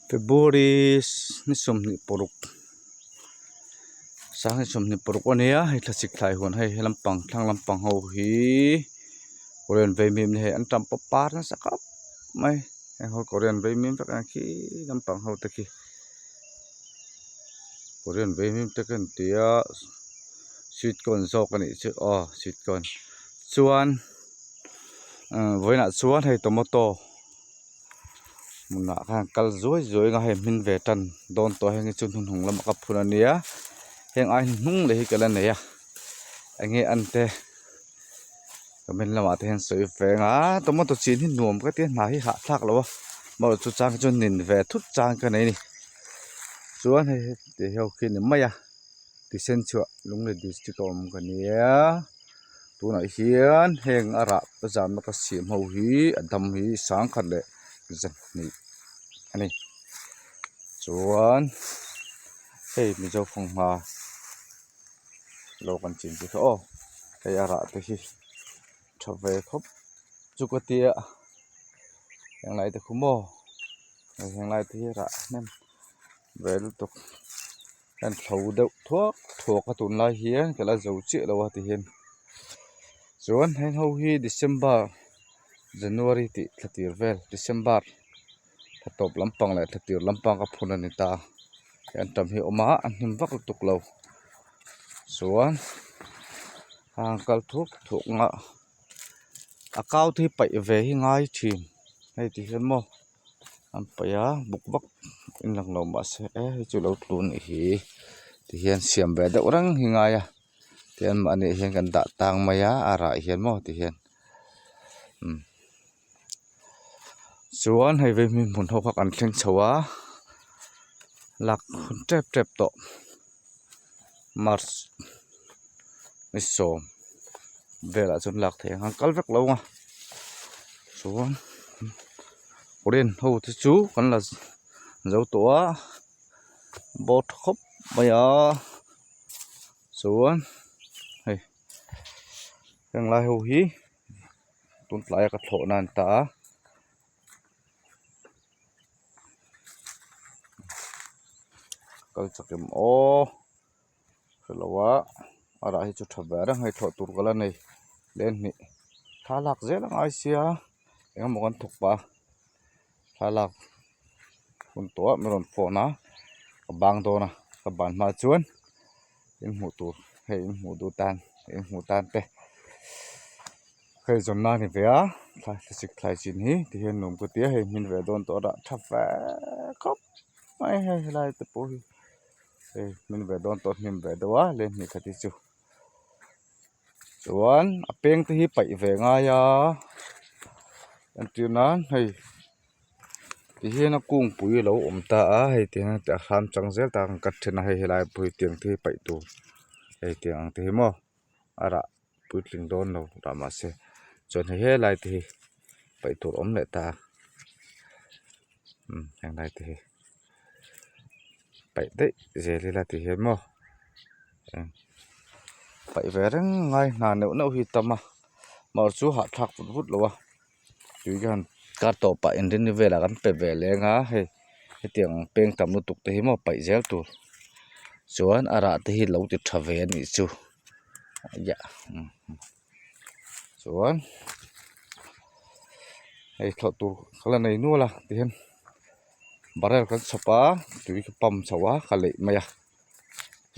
February ni sawmhnih paruk sanghnih sawmhnih paruk a nia hei thlasik thlai huan hei he lampang thlang lampang ho hi korean vaimim ni hei an tam pawp par nasa khawp mai heng ho korean vaimim vek ang khi lampang ho te khi korean vaimim te ka inti a sweet corn zawk a nih chu aw sweet corn chuan vawiinah chuan hei tomato. Hmunah khan kal zuai zuai anga hei hmin ve tan dawn tawh heng hi chu hnuhnung lamah ka phun a nia heng ai hnung leh hi ka la nei a enge an te comment lamah te hian sawi ve ang a tomato chin hi nuam ka tia hna hi hahthlak lo a amaherawhchu chu chang hi chu nin ve thut chang ka nei a ni chuan hei heti ho khi a ni mai a tisen chhuah Lunglei district a awm ka nia. Tunah hian heng a rah zamna ka siam ho hi a dam hi sangkhat leh zahnih a ni chuan hei mizo fanghma lo kan chin chi kha aw hei a rah te hi tha ve khawp chu ka tia henglai te khu maw henglai te hi rah hnem ve lutuk. Kan thlo deuh thuak thuak a tunlai hian ka la zo chiah lo a ti hian chuan heng ho hi December January tih thla tir vel December thla tawp lampang leh thla tir lampang ka phun a ni ta a an tam hi a awm a a hnim vak lutuk lo chuan a kal thuk thuk ang a a kau te hi paih ve hi ngai thin hei ti hian maw. An paih a buk vak in lang lo mahse e hei chu lo tlu a nih hi tihian siam ve deuh reng hi ngai a tihian mahni hian kan dah tang mai a a rah hian maw tihian umm chuan hei vei hmun ho kha kan thleng chho a lak hun tep tep tawh march ni sawm velah chuan lak theih ang an kal vek lo ang a chuan korean ho te chu kan la zo tawh a bawr tha khawp mai a chuan hei heng lai ho hi tun tlaia ka thlawh na an ta a. Kal chak em aw hrelo a a rah hi chu tha ve reng hei thlawh tur ka la nei leh hnih thla lak zel a ngai sia eng emaw kan thawk pah a thla lak hun tawh ah min rawn phone a ka bang dawn a ka ban hma chuan in hmuh tur hei in hmuh duh tan in hmuh tan te hei zawn na a ni ve a thlasik thlai chin hi ti hian nuam ka ti a hei hmin ve dawn tawh a dah tha ve khawp mai hei helai te pawh hi hei hmin ve dawn tawh hnim ve deuh a leng hnih khat hi chu chuan a peng te hi paih ve ngai a entir nan hei ti hian a kungpui a lo awm ta a hei ti hian a hram chang zel ta a kan cut then a hei helai pawh hi tiang te hi paih tur hei tiang ang te hi maw a rah puitling dawn lo rah mahse chuan hei helai te hi paih tur awm leh ta a umm helai te hi paih daih zel ila ti hian maw paih ve reng ngai hna neuh neuh hi tam a mahse chu hahthlak vut vut lo a tui hian kar tawh pah inrinni velah kan pe ve leng a hei hetiang peng tam lutuk te hi maw paih zel tur chuan a rah te hi lo ti tha ve a nih chu chuan hei thlawh tur ka la nei nual a tihian barrel kan chhawp a tui ka pump chho a ka leih mai a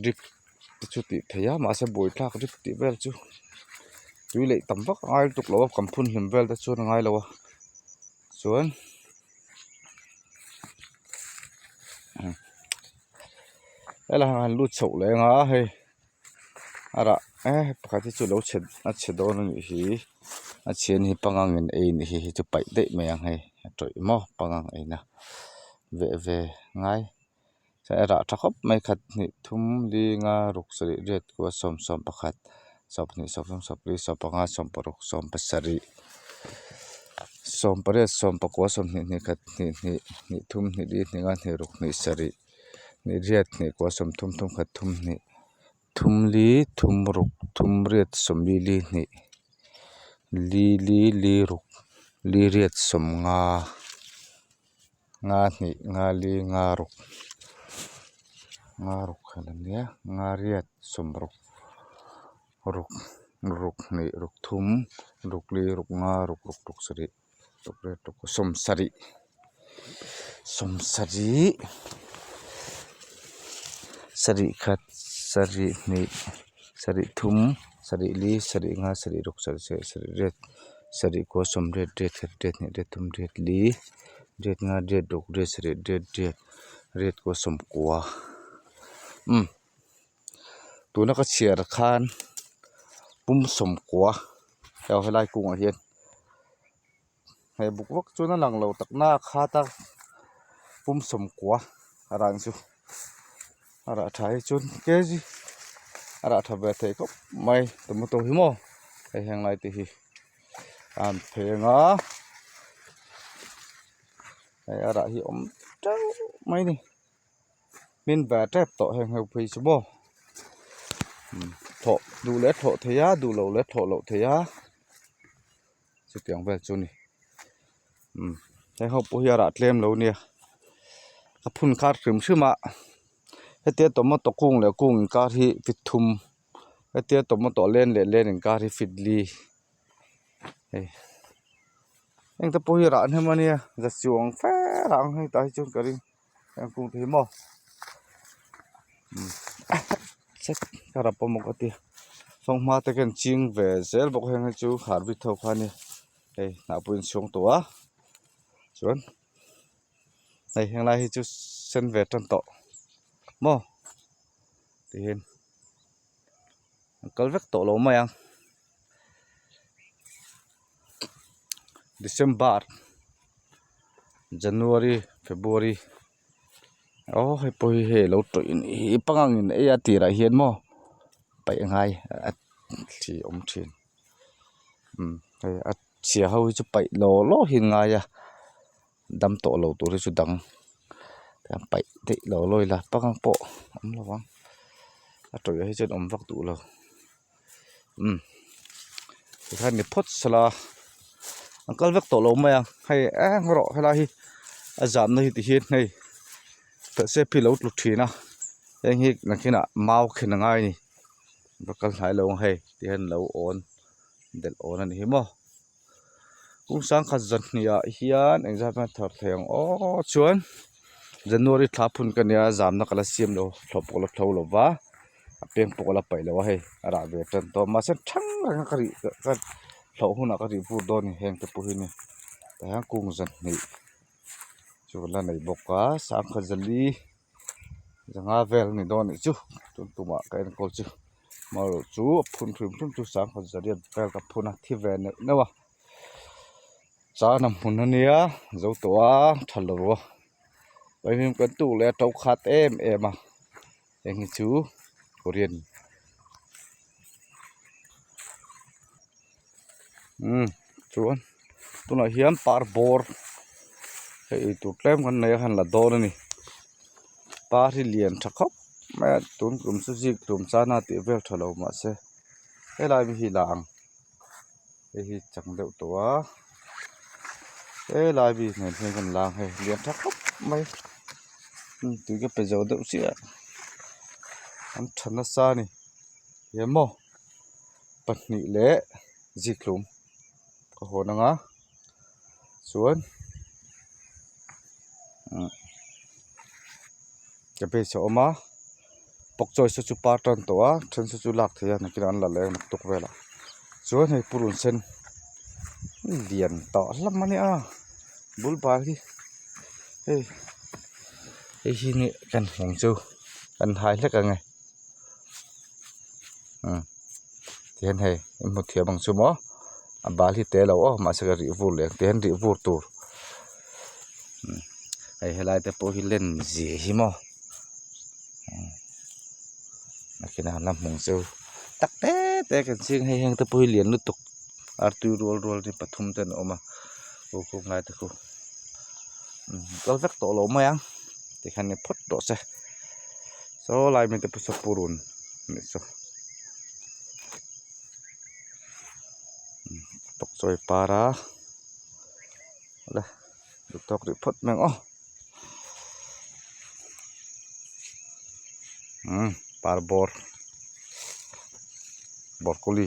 drip te chu tih theih a mahse buaithlak drip tih vel chu tui leih tam vak a ngai lutuk lo a kan phun hlim vel te chuan a ngai lo a chuan helai ah han lut chhoh leh ang a hei a rah e pakhat hi chu lo chhe a chhe dawn a nih hi a chhia ni hi pangang in ei anih hi hei chu paih daih mai ang hei a tawih maw pangang eina veh ve ngai. A rah tha khawp mai khat hnih thum li nga ruk sarih riat kua sawm sawm pakhat sawmhnih sawmthum sawmpli sawmpanga sawmparuk sawmpasarih sawmpariat sawmpakua sawmhnih hnih khat hnih hnih hnih thum hnih li hnih nga hnih ruk hnih sarih hnih riat hnih kua sawmthum thum khat thum hnih thum li thum ruk thum riat sawmli li hnih li li li ruk li riat sawmnga. Nga hnih nga li nga ruk nga ruk han a nia nga riat sawmruk ruk ruk hnih ruk thum ruk li ruk nga ruk ruk ruk sarih ruk riat ruk sawmsarih sawmsarih sarih khat sarih hnih sarih thum sarih li sarih nga sarih ruk sarih sarih sarih riat sarih kua sawmriat riat khat riat hnih riat thum riat li riat nga riat ruk riat sarih riat riat riat kua sawmkua umm tuna ka chhiar khan pum sawmkua aw helai kungah hian he buk vak chuan a lang lo tak na a khat a pum sawmkua a rang chu a rah tha hi chuan kg a rah tha ve thei khawp mai tomato hi maw hei heng lai te hi a han pheng a hei a rah hi a awm teuh mai a ni hmin ve tep tawh heng ho phei chu maw thawh duh leh thawh theih a duh loh leh thawh loh theih a chutiang vel chu a ni umm heng ho pawh hi a rah tlem lo nia a phun khar hrim hrim a hetia tomato kung leh kung inkar hi fit thum hetia tomato len leh len inkar hi fit li hei heng te pawh hi rah hnem a nia za chuang fe rah ang hei tah hi chuan ka ring heng kung te hi maw ka rap pawh ka ti fanghma te khian ching ve zel bawk heng hi chu harbit ho kha a nia hei hnah pawh in chhung tawh a chuan hei henglai hi chu sen ve tan tawh maw tihian an kal vek tawh lo mai ang December January February aw hei pawh hi hei a lo tawih a nih hi pangang in ei a tirah hian maw paih a ngai a thli awm thin umm hei a chhia ho hi chu paih law law hi an ngai a dam tawh lo tur hi chu dang paih daih lo law ila pangang pawh awm lo ang a tawih ah hi chuan awm vak duh lo umm tikhan ni phawt sela an kal vek tawh lo mai ang hei eng rawh helai hi a zamna hi ti hian hei step hi a lo tlu thin a heng hi nakinah mau khen a ngai a ni va kal hnai lo ang hei ti hian lo awn delh awn a ni hi maw. Kung sangkhat zanhnih ah hian engzat nge thar thei ang aw chuan January thla phun ka nia zamna ka la siam lo thlawh pawh ka la thlo lo va a peng pawh ka la paih lo a hei a rah ve tan tawh mahse thang reng a ka rih ka hlauh hunah ka rih vur dawn a ni heng te pawh hi ni tah hian kung zanhnih chu ka la nei bawk a sangkhat zali zanga vel a ni dawn anih chu tun tumah ka enkawl chu. Marawh chu a phun hrim hrim chu sangkhat zariat vel ka phun a thi ve neuh neuh a chana hmun a nia zo tawh a tha lo a vaimim kan tuk leh a to khat em em a heng hi chu korean umm chuan tunah hian par bawr hei eitur tlem kan nei a han la dawn a ni par hi lian tha khawp mai a tun kum chu zik tum chana tih vel tha lo mahse helai mi hi la ang hei hi chang deuh tawh a helai mi nen hian kan la ang hei lian tha khawp mai tui ka pe zo deuh chiah an tha nasa a ni eng maw. Pahnih leh zikhlum ka hawn ang a chuan cabbage a awm a pakchawi saw chu par tan tawh a then saw chu lak theih a nakinah an la leh ang naktuk velah chuan hei purun sen lian tawh hlawm a nia bul bal hi hei hei hi kan hmang chu kan hai hlek ang e. Tihian hei i hmu thiam ang chu maw a bal hi te lo aw mahse ka rih vur leh ang tihian rih vur tur hei helai te pawh hi len zia hi maw nakinah an la hmu ang chu tak te te kan ching hei heng te pawh hi lian lutuk artui rual rual hi pathum te an awm a khu khu ngai te khu kal vek tawh lo mai ang tikhan ni phawt tawh se. Saw lai mite pawh saw purun anih chu tawkchawi par a la duhtawk rih phawt mai ang aw. Umm par bawr broccoli.